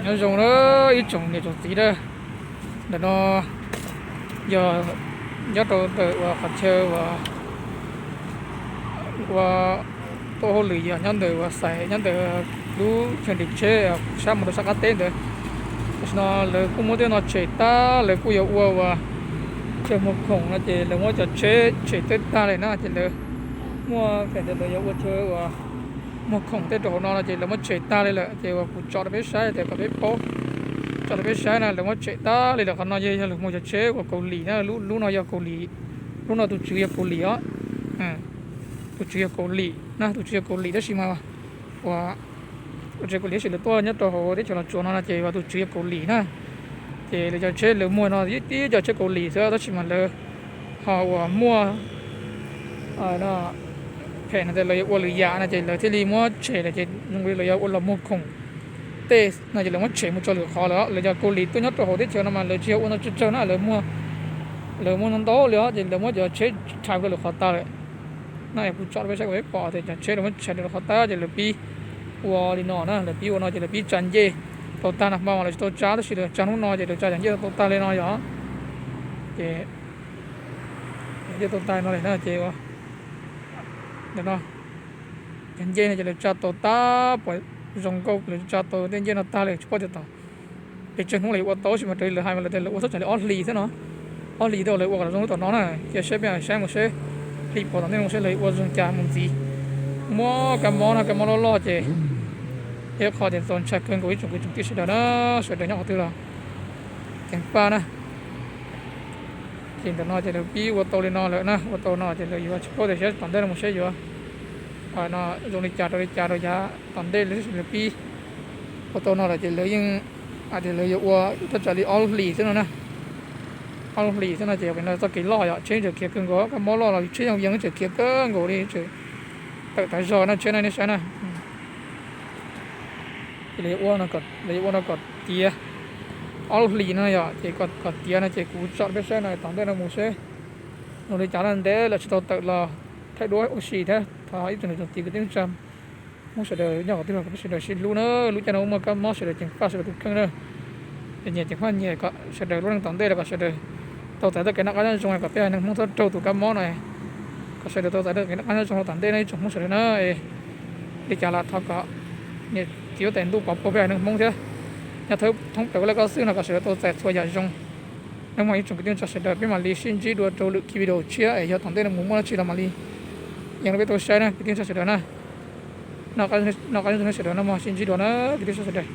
Nyob zoo na ib tsoom niam tsoom txiv na, ntawm no yog nyob rau ntawm uas qhov chaw uas ua tuaj hauj lwm yog nyob ntawm uas xais nyob ntawm lub chaw nres tsheb sab mus rau sab qab teb ntawd. Tam sim no lawv kuj muab tej no tshem tag, lawv kuj yuav ua uas chaw muag khoom no ces lawv muab cov tsheb tshem tej tag li na ces lawv muaj feem ntawd lawv yuav ua chaw uas muag khoom tej rau hauv no no ces lawv muab tshem tag li lawm ces uas kuv tso rau peb saib tias kom peb paub, tso rau peb saib na lawv muab tshem tag li lawm. Qhov no yog yog lawv muag cov tsheb uas Kaus Lim na, lub no yog Kaus Lim, lub no tus tswv yog Kaus Lim os. Tus tswv yog Kaus Lim na, tus tswv yog Kaus Lim tab sis mas uas tus tswv Kaus Lim tab sis lawv tuaj nyob rau hauv teb chaws Los Tsuas no no ces uas tus tswv yog Kaus Lim na. Ces lawv cov tsheb lawv muag no tib cov tsheb Kaus Lim xwb tab sis mas lawv ho uas muaj phem no ces lawv yuav ua lwm yam no ces lawv thiaj li muab tshem lawm ces zoo li lawv yuav ua los muag khoom tej no ces lawv muab tshem mus tso lwm qhov lawm. Lawv cov Kaus Lim tuaj nyob rau hauv teb chaws no mas lawv tsis yog ua no tsawg tsawg na, lawv muag ntau ntau li os ces lawv muab cov tsheb rhais mus rau lwm qhov tag lawm. No es kuv tso rau peb saib kom peb pom tias cov tsheb lawv muab rhais rau lwm qhov tag ces lawv pib ua li no na, lawv pib ua no ces lawv pib tsa ncej tau tag nag hmo mas lawv tsis tau tsa tab sis lawv tsa hnub no ces lawv tsa cov ncej tau tag li no yog ces cov ncej tau tag no li na ces ua ntawm no cov ncej no ces lawv tsa tau tag puas zoo nkauj, lawv tsa tau tej ncej no tag li tsis paub tias tom pes tsawg hnub lawv yuav ua tau tab sis mas raws li lawv hais mas lawv tias lawv ua thaj tsam li ob hlis xwb no, ob hlis thiaj lawv ua kom zoo li tom no na. Cia saib peb saib mus seb hli puas tom ntej no mus seb lawv yuav ua zoo cas mus ntxiv. Muaj kab mob no, kab mob loj loj ces ib qho tias txaus ntshai kawg nkaus ib tsoom kwv tsoom tij sawv daws na, sawv daws nyob qhov twg los ceev faj na. Ces ntawm no ces lawv pib ua tau li no lawm na, ua tau no ces lawv yuav tsis paub tias saib tom ntej no mus seb yuav no zoo li cas rau li cas rau yav tom ntej lawv pib ua tau no lawm ces lawv yeej hais tias lawv yuav ua thaj tsam li ob lub hlis xwb no na. Ob lub hlis xwb no ces yog pem no txoj kev loj yom, tsheb tseem khiav kawg nkaus, kab mob loj los tsheb yeej yeej tseem khiav kawg nkaus li, tseem tawm tas zog no tsheb no nej saib na. Ces lawv yuav ua no kom tiav ob lub hlis no yom, ces kom tiav no ces kuv tso rau peb saib no tom ntej no mus seb zoo li cas no ntev lawm tsis tau tawm los thaij duab ua si thiab thov ib tsoom niam tsoom txiv kwv tij neej tsa Hmoob sawv daws nyob qhov twg los kom peb sawv daws sib hlub na. Lub caij no muaj kab mob sawv daws ceev faj sawv daws tus kheej na. Nyias ceev faj nyias kom sawv daws lub neej tom ntej los kom sawv daws tau txais txoj kev noj qab nyob zoo, kom peb haiv neeg Hmoob txhob raug tus kab mob no, kom sawv daws tau txais txoj kev noj qab nyob zoo rau tom ntej no ib tsoom Hmoob sawv daws na. Li cas los thov kom niam txiv huab tais ntuj pov puag peb haiv neeg Hmoob thiab nyob thoob plaws laj koj xwb no kom sawv daws tau txais txhua yam zoo. Nyob mas ib tsoom kwv tij neej tsa sawv daws peb mam li sib ntsib dua rau lwm ki video tshiab es yog tom ntej no mus muaj dab tsi los mam li yees rau peb tau saib na kwv tij neej tsa sawv daws na. Noj qab nyob zoo sawv daws no mas sib ntsib dua na kwv tij neej tsa sawv daws.